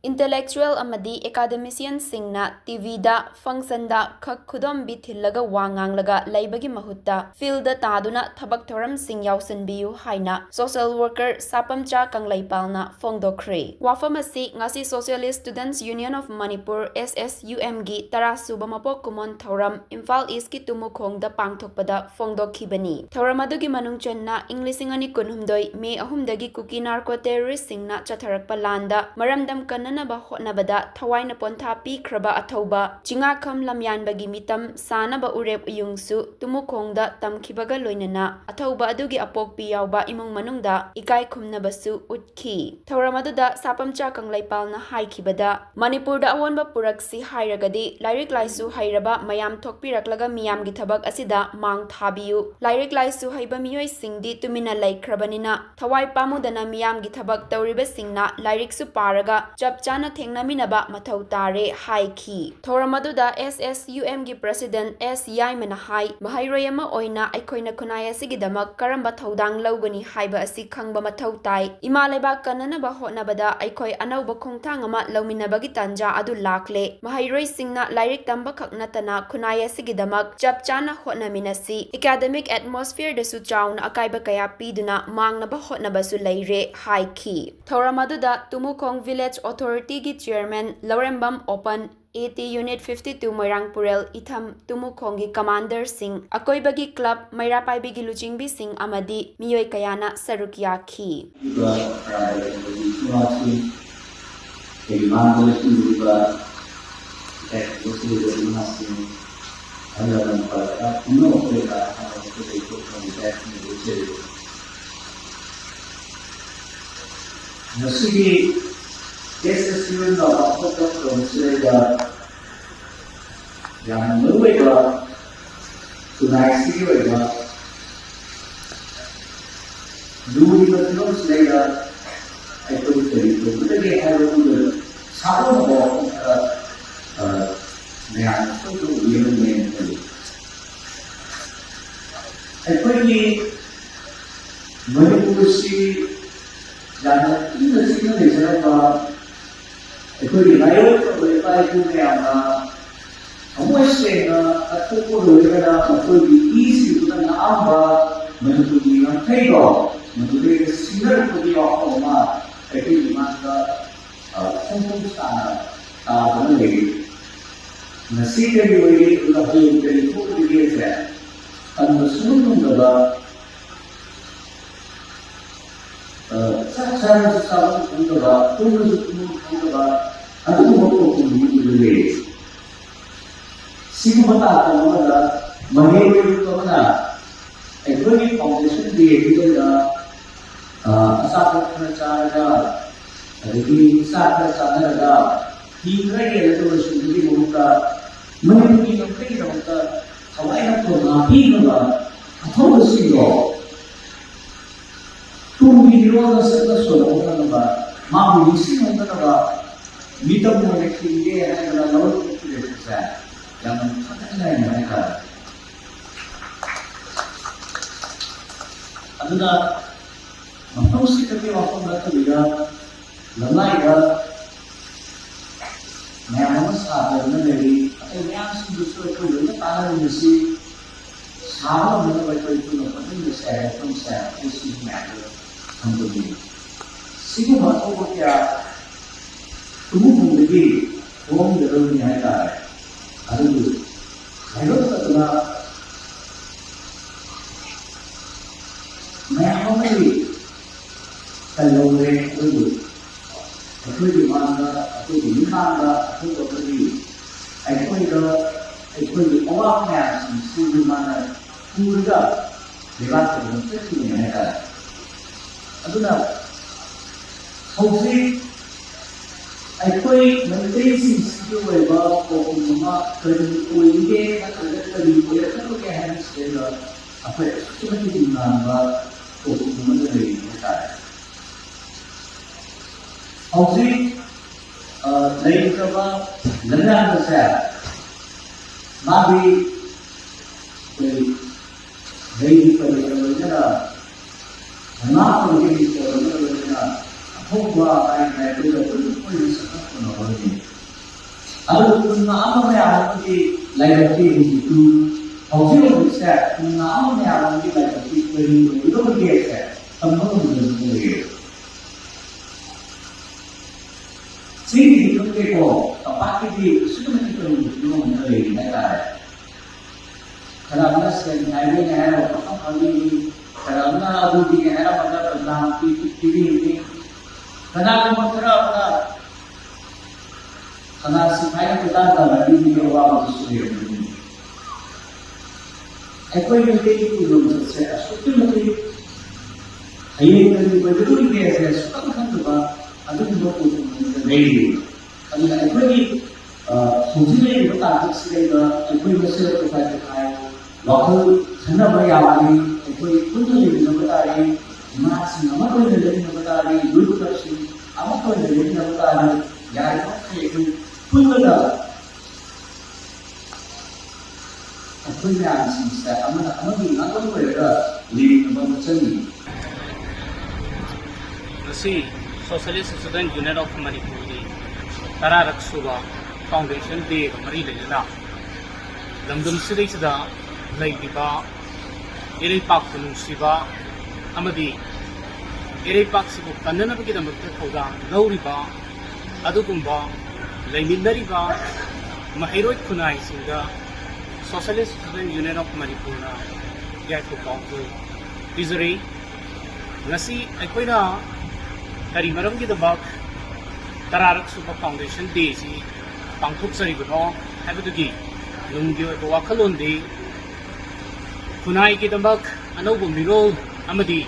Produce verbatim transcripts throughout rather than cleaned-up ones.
Intellectual ꯑꯃꯗꯤ academicianꯁꯤꯡꯅ TVꯗ, functionꯗ ꯈꯛ ꯈꯨꯗꯣꯝꯕꯤ ꯊꯤꯜꯂꯒ ꯋꯥ ꯉꯥꯡꯂꯒ ꯂꯩꯕꯒꯤ ꯃꯍꯨꯠꯇ fieldꯗ ꯇꯥꯗꯨꯅ ꯊꯕꯛ ꯊꯧꯔꯝꯁꯤꯡ ꯌꯥꯎꯁꯤꯟꯕꯤꯌꯨ ꯍꯥꯏꯅ social worker ꯁꯥꯄꯝꯆꯥ ꯀꯪꯂꯩꯄꯥꯜꯅ ꯐꯣꯡꯗꯣꯛꯈ꯭ꯔꯦ꯫ ꯋꯥꯐꯝ ꯑꯁꯤ ꯉꯁꯤ Socialist Students Union of Manipur, SSUMꯒꯤ ꯇꯔꯥ ꯁꯨꯕ ꯃꯄꯣꯛ ꯀꯨꯝꯑꯣꯟ ꯊꯧꯔꯝ ꯏꯝꯐꯥꯜ ꯏꯁꯀꯤ ꯇꯨꯃꯨꯈꯣꯡꯗ ꯄꯥꯡꯊꯣꯛꯄꯗ ꯐꯣꯡꯗꯣꯛꯈꯤꯕꯅꯤ꯫ ꯊꯧꯔꯝ ꯑꯗꯨꯒꯤ ꯃꯅꯨꯡ ꯆꯟꯅ ꯏꯪ ꯂꯤꯁꯤꯡ ꯑꯅꯤ ꯀꯨꯟꯍꯨꯝꯗꯣꯏ ꯃꯦ ꯑꯍꯨꯝꯗꯒꯤ ꯀꯨꯀꯤ narco terroristꯁꯤꯡꯅ ꯆꯠꯊꯔꯛꯄ ꯂꯥꯟꯗ ꯃꯔꯝꯗꯝ ꯀꯟꯅꯅꯕ ꯍꯣꯠꯅꯕꯗ ꯊꯋꯥꯏꯅ ꯄꯣꯟꯊꯥ ꯄꯤꯈ꯭ꯔꯕ ꯑꯊꯧꯕ ꯆꯤꯉꯥꯈꯝ ꯂꯝꯌꯥꯟꯕꯒꯤ ꯃꯤꯇꯝ ꯁꯥꯅꯕ ꯎꯔꯦꯞ ꯎꯌꯨꯡꯁꯨ ꯇꯨꯃꯨꯈꯣꯡꯗ ꯇꯝꯈꯤꯕꯒ ꯂꯣꯏꯅꯅ ꯑꯊꯧꯕ ꯑꯗꯨꯒꯤ ꯑꯄꯣꯛꯄꯤ ꯌꯥꯎꯕ ꯏꯃꯨꯡ ꯃꯅꯨꯡꯗ ꯏꯀꯥꯏ ꯈꯨꯝꯅꯕꯁꯨ ꯎꯠꯈꯤ꯫ ꯊꯧꯔꯝ ꯑꯗꯨꯗ ꯁꯥꯄꯝꯆꯥ ꯀꯪꯂꯩꯄꯥꯜꯅ ꯍꯥꯏꯈꯤꯕꯗ, ꯃꯅꯤꯄꯨꯔꯗ ꯑꯑꯣꯟꯕ ꯄꯨꯔꯛꯁꯤ ꯍꯥꯏꯔꯒꯗꯤ ꯂꯥꯏꯔꯤꯛ ꯂꯥꯏꯁꯨ ꯍꯩꯔꯕ ꯃꯌꯥꯝ ꯊꯣꯛꯄꯤꯔꯛꯂꯒ ꯃꯤꯌꯥꯝꯒꯤ ꯊꯕꯛ ꯑꯁꯤꯗ ꯃꯥꯡ ꯊꯥꯕꯤꯌꯨ꯫ ꯂꯥꯏꯔꯤꯛ ꯂꯥꯏꯁꯨ ꯍꯩꯕ ꯃꯤꯑꯣꯏꯁꯤꯡꯗꯤ ꯇꯨꯃꯤꯟꯅ ꯂꯩꯈ꯭ꯔꯕꯅꯤꯅ ꯊꯋꯥꯏ ꯄꯥꯝꯃꯨꯗꯅ ꯃꯤꯌꯥꯝꯒꯤ ꯊꯕꯛ ꯇꯧꯔꯤꯕꯁꯤꯡꯅ ꯂꯥꯏꯔꯤꯛꯁꯨ ꯄꯥꯔꯒ ꯆꯞ ꯆꯥꯅ ꯊꯦꯡꯅꯃꯤꯟꯅꯕ ꯃꯊꯧ ꯇꯥꯔꯦ ꯍꯥꯏꯈꯤ꯫ ꯊꯧꯔꯝ ꯑꯗꯨꯗ SSUMꯒꯤ President S ꯌꯥꯏꯃꯅ ꯍꯥꯏ, ꯃꯍꯩꯔꯣꯏ ꯑꯃ ꯑꯣꯏꯅ ꯑꯩꯈꯣꯏꯅ ꯈꯨꯟꯅꯥꯏ ꯑꯁꯤꯒꯤꯗꯃꯛ ꯀꯔꯝꯕ ꯊꯧꯗꯥꯡ ꯂꯧꯒꯅꯤ ꯍꯥꯏꯕ ꯑꯁꯤ ꯈꯪꯕ ꯃꯊꯧ ꯇꯥꯏ꯫ ꯏꯃꯥ ꯂꯩꯕꯥꯛ ꯀꯟꯅꯅꯕ ꯍꯣꯠꯅꯕꯗ ꯑꯩꯈꯣꯏ ꯑꯅꯧꯕ ꯈꯣꯡꯊꯥꯡ ꯑꯃ ꯂꯧꯃꯤꯟꯅꯕꯒꯤ ꯇꯥꯟꯖꯥ ꯑꯗꯨ ꯂꯥꯛꯂꯦ꯫ ꯃꯍꯩꯔꯣꯏꯁꯤꯡꯅ ꯂꯥꯏꯔꯤꯛ ꯇꯝꯕ ꯈꯛ ꯅꯠꯇꯅ ꯈꯨꯟꯅꯥꯏ ꯑꯁꯤꯒꯤꯗꯃꯛ ꯆꯞ ꯆꯥꯅ ꯍꯣꯠꯅꯃꯤꯟꯅꯁꯤ꯫ Academic atmosphereꯗꯁꯨ ꯆꯥꯎꯅ ꯑꯀꯥꯏꯕ ꯀꯌꯥ ꯄꯤꯗꯨꯅ ꯃꯥꯡꯅꯕ ꯍꯣꯠꯅꯕꯁꯨ ꯂꯩꯔꯦ ꯍꯥꯏꯈꯤ꯫ ꯊꯧꯔꯝ ꯑꯗꯨꯗ ꯇꯨꯃꯨꯈꯣꯡ Village Authorityꯒꯤ Chairman ꯂꯧꯔꯦꯝꯕꯝ ꯑꯣꯄꯟ, AT Unit fifty two Moirang Purel Itham, ꯇꯨꯃꯨꯈꯣꯡꯒꯤ commanderꯁꯤꯡ, ꯑꯀꯣꯏꯕꯒꯤ club, ꯃꯩꯔꯥ ꯄꯥꯏꯕꯤꯒꯤ ꯂꯨꯆꯤꯡꯕꯤꯁꯤꯡ ꯑꯃꯗꯤ ꯃꯤꯑꯣꯏ ꯀꯌꯥꯅ ꯁꯔꯨꯛ ꯌꯥꯈꯤ꯫ ꯏꯃꯥꯡꯗ ꯂꯦꯞꯄꯤꯔꯤꯕ ꯏꯃꯥꯁꯤꯡ, ꯑꯍꯜ ꯂꯃꯟ ꯄꯨꯝꯅꯃꯛꯇ ꯉꯁꯤꯒꯤ SSUMꯅ ꯄꯥꯡꯊꯣꯛꯄ ꯊꯧꯔꯝꯁꯤꯗꯩꯗ ꯌꯥꯝꯅ ꯃꯔꯨꯑꯣꯏꯕ ꯈꯨꯟꯅꯥꯏꯁꯤꯒꯤ ꯑꯣꯏꯕ ꯂꯨꯔꯤꯕ ꯐꯤꯕꯝꯁꯤꯗꯩꯗ ꯑꯩꯈꯣꯏ ꯀꯔꯤ ꯇꯧꯒꯗꯒꯦ ꯍꯥꯏꯕꯗꯨ ꯁꯥꯒꯣꯟꯅꯕ ꯋꯥꯐꯝ ꯈꯔ, ꯑ, ꯃꯌꯥꯝꯅ ꯁꯣꯏꯗꯅ ꯎꯕꯤꯔꯝꯒꯅꯤ ꯈꯜꯂꯤ꯫ ꯑꯩꯈꯣꯏꯒꯤ ꯃꯅꯤꯄꯨꯔꯁꯤ ꯌꯥꯝꯅ ꯏꯪꯅ ꯆꯤꯛꯅ ꯂꯩꯖꯔꯝꯕ ꯑꯩꯈꯣꯏꯒꯤ ꯃꯥꯌꯣꯛꯅꯕ ꯏꯄꯥ ꯏꯄꯨ ꯃꯌꯥꯝꯅ ꯊꯃꯣꯏ ꯁꯦꯡꯅ ꯀꯠꯊꯣꯛꯄ ꯂꯣꯏꯔꯒ ꯃꯈꯣꯏꯒꯤ ꯏꯁꯤꯡꯗꯨꯅ ꯅꯛꯑꯝꯕ ꯃꯅꯤꯄꯨꯔꯒꯤ ꯉꯝꯈꯩꯗꯣ ꯃꯗꯨꯗꯩꯗ ꯁꯤꯡꯅꯔꯛꯄꯒꯤ ꯋꯥꯐꯝ ꯑꯃ ꯑꯩꯈꯣꯏꯒꯤ ꯃꯥꯡꯗ ꯐꯣꯡꯗꯣꯛ ꯁꯥꯅ ꯇꯥꯗꯨꯅ ꯂꯩꯔꯤ꯫ ꯉꯁꯤ ꯀꯔꯤ ꯑꯣꯏꯔꯤ ꯑꯗꯨꯒ ꯍꯌꯦꯡ ꯀꯔꯤ ꯊꯣꯛꯀꯗꯒꯦꯁꯦ ꯈꯟꯕ ꯁꯨꯡꯉꯝ ꯉꯝꯗꯕ, ꯆꯥꯛ ꯆꯥꯔꯁꯨ ꯆꯥꯐꯝ ꯈꯪꯗꯕ, ꯇꯨꯝꯕꯁꯨ ꯇꯨꯝꯐꯝ ꯈꯪꯗꯕ ꯑꯗꯨꯒꯨꯝꯕ ꯀꯣꯛꯀꯤ ꯃꯤꯑꯣꯏꯕ ꯂꯩꯔꯤ꯫ ꯁꯤꯒꯨꯝꯕ ꯇꯥꯐꯝ ꯑꯃꯗ ꯃꯍꯩꯔꯣꯏ ꯑꯃꯅ ꯑꯩꯈꯣꯏꯒꯤ foundation day ꯑꯗꯨꯗ ꯑꯆꯥꯄꯣꯠ ꯈꯔ ꯆꯥꯔꯒ, ꯑꯗꯒꯤ ꯆꯥꯛ ꯈꯔ ꯆꯥꯅꯔꯒ, ꯐꯤ ꯈꯔ ꯌꯦꯜꯂꯒ ꯂꯣꯏꯁꯤꯟꯕꯒꯤ ꯃꯍꯨꯠꯇ ꯃꯅꯤꯄꯨꯔꯒꯤ ꯉꯝꯈꯩꯒꯤꯗꯃꯛꯇ ꯊꯋꯥꯏ ꯌꯥꯎꯅ ꯉꯥꯛꯄꯤꯅꯕ ꯑꯊꯧꯕꯁꯤꯡꯗꯣ ꯇꯨꯡꯒꯤ ꯃꯤꯔꯣꯜꯗ ꯁꯛꯅ ꯁꯣꯟꯅꯍꯧꯗꯅꯕ, ꯃꯥꯕꯨ ꯅꯤꯡꯁꯤꯡꯍꯧꯗꯅꯕ ꯃꯤꯇꯝ ꯑꯣꯏꯅ ꯈꯤꯟꯒꯦ ꯍꯥꯏꯗꯅ ꯂꯧꯔꯛꯄ ꯈꯨꯗꯣꯡꯊꯤꯕꯁꯦ ꯌꯥꯝꯅ ꯊꯥꯒꯠꯅꯤꯡꯉꯥꯏꯅꯤ ꯍꯥꯏꯇꯥꯔꯦ꯫ ꯑꯗꯨꯅ ꯃꯐꯝꯁꯤꯗꯒꯤ ꯋꯥꯐꯝ ꯅꯠꯇꯕꯤꯗ ꯂꯝꯂꯥꯏꯗ ꯃꯌꯥꯝ ꯑꯃ ꯁꯥꯗꯅ ꯂꯩꯔꯤ꯫ ꯑꯇꯩ ꯃꯌꯥꯝꯁꯤꯡꯗꯨꯁꯨ ꯑꯩꯈꯣꯏ ꯂꯣꯏꯅ ꯇꯥꯟꯅꯔꯤꯕꯁꯤ ꯁꯥꯕ ꯉꯝꯅꯅꯕ ꯑꯩꯈꯣꯏ ꯄꯨꯟꯅ ꯍꯣꯠꯅꯃꯤꯟꯅꯁꯦ ꯍꯥꯏꯕ ꯃꯐꯝꯁꯦ ꯑꯩꯈꯣꯏ ꯁꯤꯒꯤ ꯃꯌꯥꯝꯗ ꯊꯝꯖꯅꯤꯡꯉꯤ꯫ ꯁꯤꯒꯨꯝꯕ ꯑꯊꯧꯕ ꯀꯌꯥ ꯊꯨꯡꯐꯝꯗꯒꯤ ꯊꯣꯛꯍꯟꯒꯗꯕꯅꯤ ꯍꯥꯏꯇꯥꯔꯦ꯫ ꯑꯗꯨꯕꯨ ꯍꯥꯏꯗꯣꯛꯇꯗꯅ ꯃꯌꯥꯝ ꯑꯃꯒꯤ ꯀꯜꯍꯧꯔꯦ꯫ ꯑꯗꯨꯕꯨ ꯑꯩꯈꯣꯏꯒꯤ ꯃꯥꯡꯗ, ꯑꯩꯈꯣꯏꯒꯤ ꯃꯤꯠꯃꯥꯡꯗ ꯑꯊꯧꯕ ꯑꯃꯗꯤ ꯑꯩꯈꯣꯏꯗ, ꯑꯩꯈꯣꯏꯒꯤ ꯑꯋꯥꯕ ꯃꯌꯥꯝꯁꯤꯡꯁꯤꯕꯨ ꯃꯥꯅ ꯄꯨꯔꯒ ꯂꯩꯕꯥꯛꯇ ꯑꯗꯨꯝ ꯆꯠꯈꯤꯕꯅꯤ ꯍꯥꯏꯇꯥꯔꯦ꯫ ꯑꯗꯨꯅ ꯍꯧꯖꯤꯛ ꯑꯩꯈꯣꯏ ꯃꯩꯇꯩꯁꯤꯡꯁꯤꯒꯤ ꯑꯣꯏꯕ ꯄꯥꯎꯈꯨꯝ ꯑꯃ ꯀꯔꯤ ꯑꯣꯏꯔꯤꯒꯦ ꯅꯠꯇ꯭ꯔꯒ ꯀꯔꯤ ꯑꯣꯏꯔꯛꯀꯗꯧꯒꯦ ꯍꯥꯏꯕꯁꯤꯗꯩꯗ ꯑꯩꯈꯣꯏ ꯑꯁꯨꯛꯀꯤ ꯃꯇꯤꯛ ꯅꯨꯡꯉꯥꯏꯕ ꯄꯥꯎꯈꯨꯝ ꯑꯃꯗ ꯂꯩꯔꯤ ꯍꯥꯏꯇꯥꯔꯦ꯫ ꯍꯧꯖꯤꯛ ꯂꯩꯈ꯭ꯔꯕ ꯂꯝꯌꯥꯟꯕꯁꯦ ꯃꯥꯒꯤ ꯑꯩꯈꯣꯏ ꯂꯩꯒꯤ ꯄꯔꯦꯡꯒ ꯂꯣꯏꯅꯅ ꯃꯅꯥ ꯐꯪꯕꯒꯤ ꯄꯔꯦꯡꯒ ꯂꯣꯏꯅꯅ ꯑꯊꯧꯕ ꯍꯥꯏꯅ ꯑꯩꯈꯣꯏꯗ ꯑꯗꯨꯝ ꯑꯩꯈꯣꯏꯅ ꯁꯛꯈꯪ ꯑꯗꯨꯒ ꯈꯨꯟ ꯑꯃ ꯃꯌꯥꯝ ꯑꯃꯒꯤ ꯂꯥꯏꯕꯛꯇꯤ ꯍꯧꯖꯤꯛꯇꯤ, ꯍꯧꯖꯤꯛ ꯍꯧꯖꯤꯛꯁꯦ ꯈꯨꯟ ꯑꯃ ꯃꯌꯥꯝ ꯑꯃꯒꯤ ꯂꯥꯏꯕꯛꯇꯤ ꯀꯔꯤ ꯑꯣꯏꯒꯗꯕꯒꯦꯁꯦ ꯇꯝꯕ ꯉꯝꯗꯅ ꯂꯩꯔꯦ꯫ ꯆꯤꯡꯒꯤꯗꯤ ꯈꯪꯗꯦꯀꯣ, ꯇꯝꯄꯥꯛꯀꯤꯗꯤ ꯑꯁꯨꯛꯀꯤ ꯃꯇꯤꯛ ꯇꯧꯔꯤꯕ ꯐꯤꯕꯝ ꯑꯃꯗ ꯂꯩꯔꯤ ꯍꯥꯏꯇꯥꯔꯦ꯫ ꯈꯔ ꯑꯃꯅ ꯁꯦꯟ ꯍꯥꯏꯕꯅꯤ ꯍꯥꯏꯔꯒ ꯄꯪꯐꯪ ꯐꯪꯕꯤꯅꯤ, ꯈꯔ ꯑꯃꯅ ꯑꯗꯨꯒꯤꯅꯤ ꯍꯥꯏꯔꯝꯃꯒ ꯄ꯭ꯔꯖꯥ ꯃꯛꯇꯤ ꯄꯤꯕꯤꯔꯤꯅꯤ, ꯀꯅꯥꯒꯨꯝꯕ ꯈꯔ ꯑꯃꯅ ꯁꯅꯥ ꯁꯤꯡꯍꯥꯏꯅ ꯀꯣꯏꯇꯥꯟ ꯇꯥꯟꯅꯕꯤꯕꯒꯤ ꯑꯋꯥꯕꯗꯨꯁꯨ ꯂꯩꯔꯝꯒꯅꯤ꯫ ꯑꯩꯈꯣꯏ ꯃꯩꯇꯩꯒꯤ ꯈꯨꯗꯣꯡꯆꯠꯁꯦ ꯑꯁꯨꯛꯀꯤ ꯃꯇꯤꯛ ꯍꯌꯦꯡ ꯀꯔꯤ ꯑꯣꯏꯒꯗꯧꯔꯤꯒꯦ ꯍꯥꯏꯁꯦ ꯁꯨꯈꯪ ꯈꯪꯗꯕ ꯑꯗꯨꯒꯨꯝꯕ ꯄꯣꯠꯁꯛ ꯑꯃꯗ ꯂꯩꯔꯤ꯫ ꯑꯗꯨꯅ ꯑꯩꯈꯣꯏꯒꯤ, ꯑ, ꯍꯧꯖꯤꯛ ꯂꯩꯔꯤꯕ ꯇꯥꯡꯀꯛꯁꯤꯗꯩꯗ ꯑꯩꯈꯣꯏ ꯃꯁꯦꯜ ꯇꯣꯈꯥꯏ ꯇꯣꯈꯥꯏ ꯋꯥꯈꯜ ꯈꯟꯅꯕ ꯌꯥꯕꯅꯤ꯫ ꯑꯩꯈꯣꯏ ꯄꯨꯟꯅ ꯂꯩꯃꯤꯟꯅꯕ ꯇꯥꯔꯤ, ꯏꯃꯥꯁꯤꯡ ꯑꯃꯠꯇ ꯑꯣꯏꯅ ꯂꯩꯃꯤꯟꯅꯕ ꯇꯥꯔꯤ, ꯌꯨꯠ ꯀ꯭ꯂꯕꯁꯤꯡ ꯑꯃꯠꯇ ꯑꯣꯏꯅ ꯂꯩꯃꯤꯟꯅꯕ ꯇꯥꯔꯤ꯫ ꯌꯥꯔꯤꯕꯃꯈꯩ ꯑꯩꯈꯣꯏ ꯄꯨꯜꯂꯒ ꯑꯩꯈꯣꯏ ꯃꯌꯥꯝꯁꯤꯡꯁꯦ ꯑꯃꯅ ꯑꯃꯒꯤ ꯉꯥꯛꯇꯪ ꯑꯣꯏꯔꯒ ꯂꯦꯡꯅꯕ ꯑꯃ ꯆꯪꯉꯤ꯫ ꯉꯁꯤ Socialist Student Union of ꯃꯅꯤꯄꯨꯔꯒꯤ ꯇꯔꯥꯔꯛ ꯁꯨꯕ Foundation Dayꯒ ꯃꯔꯤ ꯂꯩꯅꯅ ꯂꯝꯗꯝꯁꯤꯗꯩꯁꯤꯗ ꯂꯩꯔꯤꯕ ꯏꯔꯩꯄꯥꯛꯄꯨ ꯅꯨꯡꯁꯤꯕ ꯑꯃꯗꯤ ꯏꯔꯩꯄꯥꯛꯁꯤꯕꯨ ꯀꯟꯅꯅꯕꯒꯤꯗꯃꯛꯇ ꯊꯧꯗꯥꯡ ꯂꯧꯔꯤꯕ ꯑꯗꯨꯒꯨꯝꯕ ꯂꯩꯃꯤꯟꯅꯔꯤꯕ ꯃꯍꯩꯔꯣꯏ ꯈꯨꯟꯅꯥꯏꯁꯤꯡꯗ Socialist Student Union of ꯃꯅꯤꯄꯨꯔꯅ ꯌꯥꯏꯐ ꯄꯥꯎꯖꯦꯜ ꯄꯤꯖꯔꯤ꯫ ꯉꯁꯤ ꯑꯩꯈꯣꯏꯅ ꯀꯔꯤ ꯃꯔꯝꯒꯤꯗꯃꯛ ꯇꯔꯥꯔꯛ ꯁꯨꯕ Foundation Dayꯁꯤ ꯄꯥꯡꯊꯣꯛꯆꯔꯤꯕꯅꯣ ꯍꯥꯏꯕꯗꯨꯒꯤ ꯅꯨꯡꯒꯤ ꯑꯣꯏꯕ ꯋꯥꯈꯜꯂꯣꯟꯗꯤ ꯈꯨꯟꯅꯥꯏꯒꯤꯗꯃꯛ ꯑꯅꯧꯕ ꯃꯤꯔꯣꯜ ꯑꯃꯗꯤ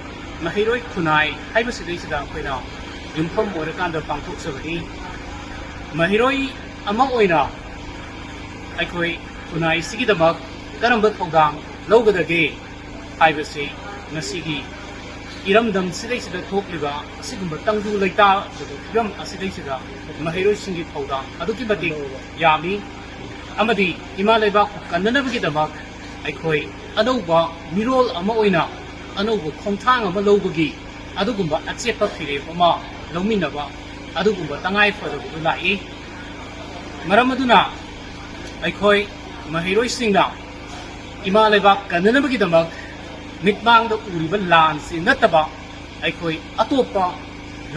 ꯃꯍꯩꯔꯣꯏ ꯈꯨꯟꯅꯥꯏ ꯍꯥꯏꯕꯁꯤꯗꯩꯁꯤꯗ ꯑꯩꯈꯣꯏꯅ ꯌꯨꯝꯐꯝ ꯑꯣꯏꯔꯀꯥꯟꯗ ꯄꯥꯡꯊꯣꯛꯆꯕꯅꯤ꯫ ꯃꯍꯩꯔꯣꯏ ꯑꯃ ꯑꯣꯏꯅ ꯑꯩꯈꯣꯏ ꯈꯨꯟꯅꯥꯏꯁꯤꯒꯤꯗꯃꯛ ꯀꯔꯝꯕ ꯊꯧꯗꯥꯡ ꯂꯧꯒꯗꯒꯦ ꯍꯥꯏꯕꯁꯤ ꯉꯁꯤꯒꯤ ꯏꯔꯝꯗꯝꯁꯤꯗꯩꯁꯤꯗ ꯊꯣꯛꯂꯤꯕ ꯑꯁꯤꯒꯨꯝꯕ ꯇꯪꯗꯨ ꯂꯩꯇꯥꯗꯕ ꯐꯤꯕꯝ ꯑꯁꯤꯗꯩꯁꯤꯗ ꯃꯍꯩꯔꯣꯏꯁꯤꯡꯒꯤ ꯊꯧꯗꯥꯡ ꯑꯗꯨꯛꯀꯤ ꯃꯇꯤꯛ ꯌꯥꯝꯃꯤ꯫ ꯑꯃꯗꯤ ꯏꯃꯥ ꯂꯩꯕꯥꯛꯄꯨ ꯀꯟꯅꯅꯕꯒꯤꯗꯃꯛ ꯑꯩꯈꯣꯏ ꯑꯅꯧꯕ ꯃꯤꯔꯣꯜ ꯑꯃ ꯑꯣꯏꯅ ꯑꯅꯧꯕ ꯈꯣꯡꯊꯥꯡ ꯑꯃ ꯂꯧꯕꯒꯤ ꯑꯗꯨꯒꯨꯝꯕ ꯑꯆꯦꯠꯄ ꯐꯤꯔꯦꯞ ꯑꯃ ꯂꯧꯃꯤꯟꯅꯕ ꯑꯗꯨꯒꯨꯝꯕ ꯇꯉꯥꯏ ꯐꯗꯕꯗꯨ ꯂꯥꯛꯏ꯫ ꯃꯔꯝ ꯑꯗꯨꯅ ꯑꯩꯈꯣꯏ ꯃꯍꯩꯔꯣꯏꯁꯤꯡꯅ ꯏꯃꯥ ꯂꯩꯕꯥꯛ ꯀꯟꯅꯅꯕꯒꯤꯗꯃꯛ ꯃꯤꯠꯃꯥꯡꯗ ꯎꯔꯤꯕ ꯂꯥꯟꯁꯤ ꯅꯠꯇꯕ ꯑꯩꯈꯣꯏ ꯑꯇꯣꯞꯄ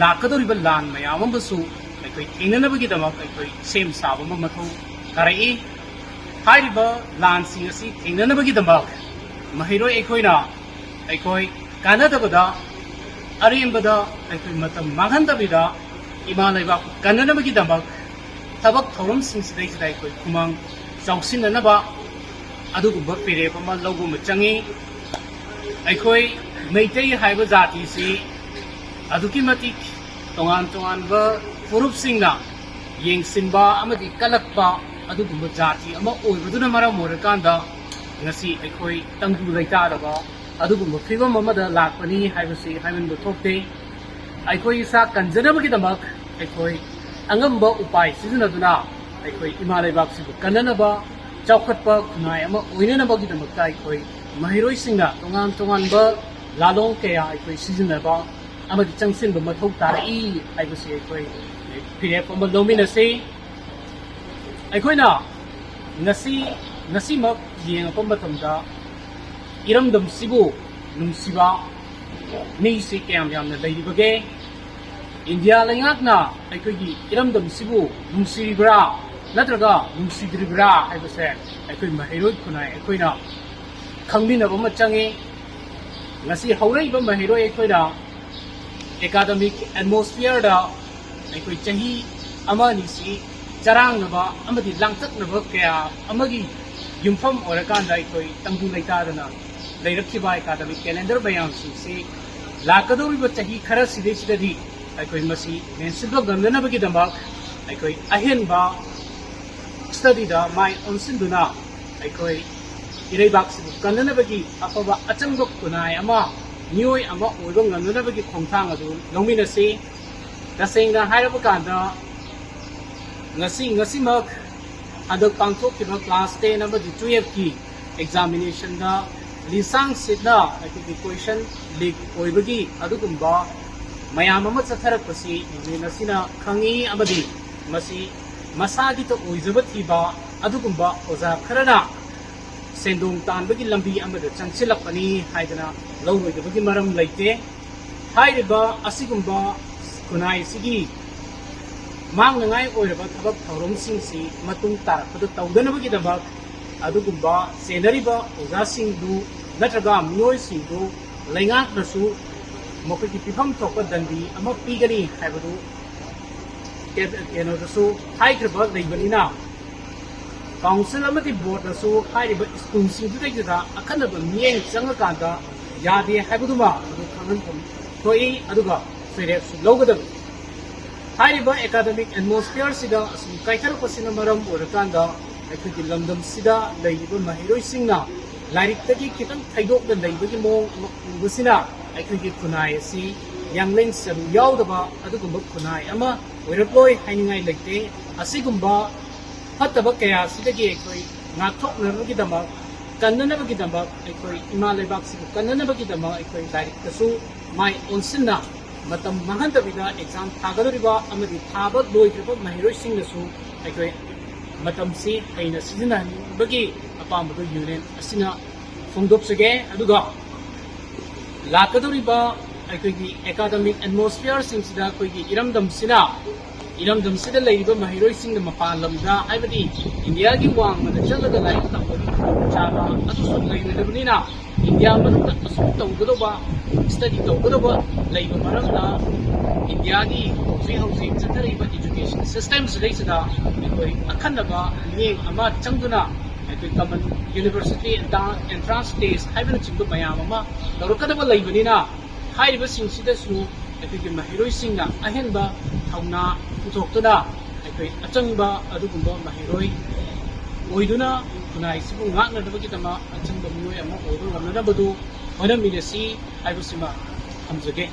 ꯂꯥꯛꯀꯗꯧꯔꯤꯕ ꯂꯥꯟ ꯃꯌꯥꯝ ꯑꯃꯁꯨ ꯑꯩꯈꯣꯏ ꯊꯦꯡꯅꯅꯕꯒꯤꯗꯃꯛ ꯑꯩꯈꯣꯏ ꯁꯦꯝ ꯁꯥꯕ ꯑꯃ ꯃꯊꯧ ꯇꯥꯔꯛꯏ꯫ ꯍꯥꯏꯔꯤꯕ ꯂꯥꯟꯁꯤꯡ ꯑꯁꯤ ꯊꯦꯡꯅꯅꯕꯒꯤꯗꯃꯛ ꯃꯍꯩꯔꯣꯏ ꯑꯩꯈꯣꯏꯅ ꯑꯩꯈꯣꯏ ꯀꯥꯟꯅꯗꯕꯗ, ꯑꯔꯦꯝꯕꯗ ꯑꯩꯈꯣꯏ ꯃꯇꯝ ꯃꯥꯡꯍꯟꯗꯕꯤꯗ ꯏꯃꯥ ꯂꯩꯕꯥꯛꯄꯨ ꯀꯟꯅꯅꯕꯒꯤꯗꯃꯛ ꯊꯕꯛ ꯊꯧꯔꯝꯁꯤꯡꯁꯤꯗꯩꯁꯤꯗ ꯑꯩꯈꯣꯏ ꯈꯨꯃꯥꯡ ꯆꯥꯎꯁꯤꯟꯅꯅꯕ ꯑꯗꯨꯒꯨꯝꯕ ꯐꯤꯔꯦꯞ ꯑꯃ ꯂꯧꯕ ꯑꯃ ꯆꯪꯉꯤ꯫ ꯑꯩꯈꯣꯏ ꯃꯩꯇꯩ ꯍꯥꯏꯕ ꯖꯥꯇꯤꯁꯤ ꯑꯗꯨꯛꯀꯤ ꯃꯇꯤꯛ ꯇꯣꯉꯥꯟ ꯇꯣꯉꯥꯟꯕ ꯐꯨꯔꯨꯞꯁꯤꯡꯅ ꯌꯦꯡꯁꯤꯟꯕ ꯑꯃꯗꯤ ꯀꯜꯂꯛꯄ ꯑꯗꯨꯒꯨꯝꯕ ꯖꯥꯇꯤ ꯑꯃ ꯑꯣꯏꯕꯗꯨꯅ ꯃꯔꯝ ꯑꯣꯏꯔꯀꯥꯟꯗ ꯉꯁꯤ ꯑꯩꯈꯣꯏ ꯇꯪꯗꯨ ꯂꯩꯇꯥꯗꯕ ꯑꯗꯨꯒꯨꯝꯕ ꯐꯤꯕꯝ ꯑꯃꯗ ꯂꯥꯛꯄꯅꯤ ꯍꯥꯏꯕꯁꯤ ꯍꯥꯏꯃꯟꯕ ꯊꯣꯛꯇꯦ꯫ ꯑꯩꯈꯣꯏ ꯏꯁꯥ ꯀꯟꯖꯅꯕꯒꯤꯗꯃꯛ ꯑꯩꯈꯣꯏ ꯑꯉꯝꯕ ꯎꯄꯥꯏ ꯁꯤꯖꯤꯟꯅꯗꯨꯅ ꯑꯩꯈꯣꯏ ꯏꯃꯥ ꯂꯩꯕꯥꯛꯁꯤꯕꯨ ꯀꯟꯅꯅꯕ, ꯆꯥꯎꯈꯠꯄ ꯈꯨꯟꯅꯥꯏ ꯑꯃ ꯑꯣꯏꯅꯅꯕꯒꯤꯗꯃꯛꯇ ꯑꯩꯈꯣꯏ ꯃꯍꯩꯔꯣꯏꯁꯤꯡꯅ ꯇꯣꯉꯥꯟ ꯇꯣꯉꯥꯟꯕ ꯂꯥꯂꯣꯡ ꯀꯌꯥ ꯑꯩꯈꯣꯏ ꯁꯤꯖꯤꯟꯅꯕ ꯑꯃꯗꯤ ꯆꯪꯁꯤꯟꯕ ꯃꯊꯧ ꯇꯥꯔꯛꯏ ꯍꯥꯏꯕꯁꯤ ꯑꯩꯈꯣꯏ ꯐꯤꯔꯦꯞ ꯑꯃ ꯂꯧꯃꯤꯟꯅꯁꯤ꯫ ꯑꯩꯈꯣꯏꯅ ꯉꯁꯤ, ꯉꯁꯤꯃꯛ ꯌꯦꯡꯉꯛꯄ ꯃꯇꯝꯗ ꯏꯔꯝꯗꯝꯁꯤꯕꯨ ꯅꯨꯡꯁꯤꯕ ꯃꯤꯁꯤ ꯀꯌꯥꯝ ꯌꯥꯝꯅ ꯂꯩꯔꯤꯕꯒꯦ? ꯏꯟꯗꯤꯌꯥ ꯂꯩꯉꯥꯛꯅ ꯑꯩꯈꯣꯏꯒꯤ ꯏꯔꯝꯗꯝꯁꯤꯕꯨ ꯅꯨꯡꯁꯤꯔꯤꯕ꯭ꯔꯥ ꯅꯠꯇ꯭ꯔꯒ ꯅꯨꯡꯁꯤꯗ꯭ꯔꯤꯕ꯭ꯔꯥ ꯍꯥꯏꯕꯁꯦ ꯑꯩꯈꯣꯏ ꯃꯍꯩꯔꯣꯏ ꯈꯨꯟꯅꯥꯏ ꯑꯩꯈꯣꯏꯅ ꯈꯪꯃꯤꯟꯅꯕ ꯑꯃ ꯆꯪꯉꯤ꯫ ꯉꯁꯤ ꯍꯧꯔꯛꯏꯕ ꯃꯍꯩꯔꯣꯏ ꯑꯩꯈꯣꯏꯅ academic atmosphere ꯗ ꯑꯩꯈꯣꯏ ꯆꯍꯤ ꯑꯃ ꯑꯅꯤꯁꯤ ꯆꯔꯥꯡꯅꯕ ꯑꯃꯗꯤ ꯂꯥꯡꯇꯛꯅꯕ ꯀꯌꯥ ꯑꯃꯒꯤ ꯌꯨꯝꯐꯝ ꯑꯣꯏꯔꯀꯥꯟꯗ ꯑꯩꯈꯣꯏ ꯇꯪꯗꯨ ꯂꯩꯇꯥꯗꯅ ꯂꯩꯔꯛꯈꯤꯕ academic calendar ꯃꯌꯥꯝꯁꯤꯡꯁꯤ ꯂꯥꯛꯀꯗꯧꯔꯤꯕ ꯆꯍꯤ ꯈꯔꯁꯤꯗꯩꯁꯤꯗꯗꯤ ꯑꯩꯈꯣꯏ ꯃꯁꯤ ꯃꯦꯟꯁꯤꯟꯕ ꯉꯝꯅꯅꯕꯒꯤꯗꯃꯛ ꯑꯩꯈꯣꯏ ꯑꯍꯦꯟꯕ study ꯗ ꯃꯥꯏ ꯑꯣꯟꯁꯤꯟꯗꯨꯅ ꯑꯩꯈꯣꯏ ꯏꯔꯩꯕꯥꯛꯁꯤꯕꯨ ꯀꯟꯅꯅꯕꯒꯤ ꯑꯐꯕ ꯑꯆꯪꯕ ꯈꯨꯟꯅꯥꯏ ꯑꯃ, ꯃꯤꯑꯣꯏ ꯑꯃ ꯑꯣꯏꯕ ꯉꯝꯅꯅꯕꯒꯤ ꯈꯣꯡꯊꯥꯡ ꯑꯗꯨ ꯂꯧꯃꯤꯟꯅꯁꯤ꯫ ꯇꯁꯦꯡꯅ ꯍꯥꯏꯔꯕ ꯀꯥꯟꯗ, ꯉꯁꯤ, ꯉꯁꯤꯃꯛ ꯍꯟꯗꯛ ꯄꯥꯡꯊꯣꯛꯈꯤꯕ class ten ꯑꯃꯗꯤ twelve ꯀꯤ examination ꯗ ꯂꯤꯁꯥꯡ ꯁꯤꯠꯅ ꯑꯩꯈꯣꯏꯒꯤ question leak ꯑꯣꯏꯕꯒꯤ ꯑꯗꯨꯒꯨꯝꯕ ꯃꯌꯥꯝ ꯑꯃ ꯆꯠꯊꯔꯛꯄꯁꯤ ꯌꯨꯅꯤꯌꯟ ꯑꯁꯤꯅ ꯈꯪꯏ ꯑꯃꯗꯤ ꯃꯁꯤ ꯃꯁꯥꯒꯤꯇ ꯑꯣꯏꯖꯕ ꯊꯤꯕ ꯑꯗꯨꯒꯨꯝꯕ ꯑꯣꯖꯥ ꯈꯔꯅ ꯁꯦꯟꯗꯣꯡ ꯇꯥꯟꯕꯒꯤ ꯂꯝꯕꯤ ꯑꯃꯗ ꯆꯪꯁꯤꯜꯂꯛꯄꯅꯤ ꯍꯥꯏꯗꯅ ꯂꯧꯔꯣꯏꯗꯕꯒꯤ ꯃꯔꯝ ꯂꯩꯇꯦ꯫ ꯍꯥꯏꯔꯤꯕ ꯑꯁꯤꯒꯨꯝꯕ ꯈꯨꯟꯅꯥꯏꯁꯤꯒꯤ ꯃꯥꯡꯅꯉꯥꯏ ꯑꯣꯏꯔꯕ ꯊꯕꯛ ꯊꯧꯔꯝꯁꯤꯡꯁꯤ ꯃꯇꯨꯡ ꯇꯥꯔꯛꯄꯗ ꯇꯧꯗꯅꯕꯒꯤꯗꯃꯛ ꯑꯗꯨꯒꯨꯝꯕ ꯆꯦꯟꯅꯔꯤꯕ ꯑꯣꯖꯥꯁꯤꯡꯗꯨ ꯅꯠꯇ꯭ꯔꯒ ꯃꯤꯑꯣꯏꯁꯤꯡꯗꯨ ꯂꯩꯉꯥꯛꯅꯁꯨ ꯃꯈꯣꯏꯒꯤ ꯄꯤꯐꯝ ꯊꯣꯛꯄ ꯗꯟꯗꯤ ꯑꯃ ꯄꯤꯒꯅꯤ ꯍꯥꯏꯕꯗꯨ ꯀꯦ-, ꯀꯩꯅꯣꯗꯁꯨ ꯍꯥꯏꯈ꯭ꯔꯕ ꯂꯩꯕꯅꯤꯅ, ꯀꯥꯎꯟꯁꯤꯜ ꯑꯃꯗꯤ ꯕꯣꯔꯗꯅꯁꯨ ꯍꯥꯏꯔꯤꯕ ꯁ꯭ꯀꯨꯜꯁꯤꯡꯗꯨꯗꯩꯗꯨꯗ ꯑꯈꯟꯅꯕ ꯃꯤꯠꯌꯦꯡ ꯆꯪꯉꯀꯥꯟꯗ ꯌꯥꯗꯦ ꯍꯥꯏꯕꯗꯨꯃ ꯑꯗꯨ ꯈꯪꯍꯟꯐꯝ ꯊꯣꯛꯏ꯫ ꯑꯗꯨꯒ ꯐꯤꯔꯦꯞꯁꯨ ꯂꯧꯒꯗꯕꯅꯤ꯫ ꯍꯥꯏꯔꯤꯕ ꯑꯦꯀꯥꯗꯃꯤꯛ ꯑꯦꯠꯃꯣꯁꯐꯤꯌꯔꯁꯤꯗ ꯑꯁꯨꯝ ꯀꯥꯏꯊꯔꯛꯄꯁꯤꯅ ꯃꯔꯝ ꯑꯣꯏꯔꯀꯥꯟꯗ ꯑꯩꯈꯣꯏꯒꯤ ꯂꯝꯗꯝꯁꯤꯗ ꯂꯩꯔꯤꯕ ꯃꯍꯩꯔꯣꯏꯁꯤꯡꯅ ꯂꯥꯏꯔꯤꯛꯇꯒꯤ ꯈꯤꯇꯪ ꯊꯩꯗꯣꯛꯅ ꯂꯩꯕꯒꯤ ꯃꯑꯣꯡ ꯑꯃ ꯎꯕꯁꯤꯅ ꯑꯩꯈꯣꯏꯒꯤ ꯈꯨꯟꯅꯥꯏ ꯑꯁꯤ ꯌꯥꯡꯂꯦꯟ ꯁꯔꯨ ꯌꯥꯎꯗꯕ ꯑꯗꯨꯒꯨꯝꯕ ꯈꯨꯟꯅꯥꯏ ꯑꯃ ꯑꯣꯏꯔꯛꯂꯣꯏ ꯍꯥꯏꯅꯤꯡꯉꯥꯏ ꯂꯩꯇꯦ꯫ ꯑꯁꯤꯒꯨꯝꯕ ꯐꯠꯇꯕ ꯀꯌꯥ ꯑꯁꯤꯗꯒꯤ ꯑꯩꯈꯣꯏ ꯉꯥꯛꯊꯣꯛꯅꯕꯒꯤꯗꯃꯛ, ꯀꯟꯅꯅꯕꯒꯤꯗꯃꯛ, ꯑꯩꯈꯣꯏ ꯏꯃꯥ ꯂꯩꯕꯥꯛꯁꯤꯕꯨ ꯀꯟꯅꯅꯕꯒꯤꯗꯃꯛ ꯑꯩꯈꯣꯏ ꯂꯥꯏꯔꯤꯛꯇꯁꯨ ꯃꯥꯏ ꯑꯣꯟꯁꯤꯟꯅ ꯃꯇꯝ ꯃꯥꯡꯍꯟꯗꯕꯤꯗ ꯑꯦꯛꯖꯥꯝ ꯊꯥꯒꯗꯧꯔꯤꯕ ꯑꯃꯗꯤ ꯊꯥꯕ ꯂꯣꯏꯈ꯭ꯔꯕ ꯃꯍꯩꯔꯣꯏꯁꯤꯡꯅꯁꯨ ꯑꯩꯈꯣꯏ ꯃꯇꯝꯁꯤ ꯍꯩꯅ ꯁꯤꯖꯤꯟꯅꯍꯟꯅꯤꯡꯕꯒꯤ ꯑꯄꯥꯝꯕꯗꯨ ꯌꯨꯅꯤꯌꯟ ꯑꯁꯤꯅ ꯐꯣꯡꯗꯣꯛꯆꯒꯦ꯫ ꯑꯗꯨꯒ ꯂꯥꯛꯀꯗꯧꯔꯤꯕ ꯑꯩꯈꯣꯏꯒꯤ ꯑꯦꯀꯥꯗꯃꯤꯛ ꯑꯦꯠꯃꯣꯁꯐꯤꯌꯔꯁꯤꯡꯁꯤꯗ ꯑꯩꯈꯣꯏꯒꯤ ꯏꯔꯝꯗꯝꯁꯤꯅ, ꯏꯔꯝꯗꯝꯁꯤꯗ ꯂꯩꯔꯤꯕ ꯃꯍꯩꯔꯣꯏꯁꯤꯡꯅ ꯃꯄꯥꯟ ꯂꯝꯗ, ꯍꯥꯏꯕꯗꯤ ꯏꯟꯗꯤꯌꯥꯒꯤ ꯋꯥꯡꯃꯗ ꯆꯠꯂꯒ ꯂꯥꯏꯔꯤꯛ ꯇꯝꯕꯒꯤ ꯈꯨꯗꯣꯡꯆꯥꯕ ꯑꯗꯨꯁꯨ ꯂꯩꯔꯣꯏꯗꯕꯅꯤꯅ, ꯏꯟꯗꯤꯌꯥ ꯃꯅꯨꯡꯗ ꯑꯁꯨꯝ ꯇꯧꯒꯗꯧꯕ, ꯁ꯭ꯇꯗꯤ ꯇꯧꯒꯗꯧꯕ ꯂꯩꯕ ꯃꯔꯝꯅ, ꯏꯟꯗꯤꯌꯥꯒꯤ ꯍꯧꯖꯤꯛ ꯍꯧꯖꯤꯛ ꯆꯠꯊꯔꯤꯕ ꯏꯖꯨꯀꯦꯁꯟ ꯁꯤꯁꯇꯦꯝꯁꯤꯗꯩꯁꯤꯗ ꯑꯩꯈꯣꯏ ꯑꯈꯟꯅꯕ ꯃꯤꯠꯌꯦꯡ ꯑꯃ ꯆꯪꯗꯨꯅ ꯑꯩꯈꯣꯏ ꯀꯃꯟ ꯌꯨꯅꯤꯚꯔꯁꯤꯇꯤ ꯑꯦꯟꯇ꯭ꯔꯥꯟꯁ ꯇꯦꯁ ꯍꯥꯏꯕꯅꯆꯤꯡꯕ ꯃꯌꯥꯝ ꯑꯃ ꯇꯧꯔꯛꯀꯗꯕ ꯂꯩꯕꯅꯤꯅ, ꯍꯥꯏꯔꯤꯕꯁꯤꯡꯁꯤꯗꯁꯨ ꯑꯩꯈꯣꯏꯒꯤ ꯃꯍꯩꯔꯣꯏꯁꯤꯡꯅ ꯑꯍꯦꯟꯕ ꯊꯧꯅꯥ ꯄꯨꯊꯣꯛꯇꯨꯅ ꯑꯩꯈꯣꯏ ꯑꯆꯪꯕ ꯑꯗꯨꯒꯨꯝꯕ ꯃꯍꯩꯔꯣꯏ ꯑꯣꯏꯗꯨꯅ ꯈꯨꯟꯅꯥꯏꯁꯤꯕꯨ ꯉꯥꯛꯅꯅꯕꯒꯤꯗꯃꯛ ꯑꯆꯪꯕ ꯃꯤꯑꯣꯏ ꯑꯃ ꯑꯣꯏꯕ ꯉꯝꯅꯅꯕꯗꯨ ꯍꯣꯠꯅꯃꯤꯟꯅꯁꯤ ꯍꯥꯏꯕꯁꯤꯃ ꯊꯝꯖꯒꯦ꯫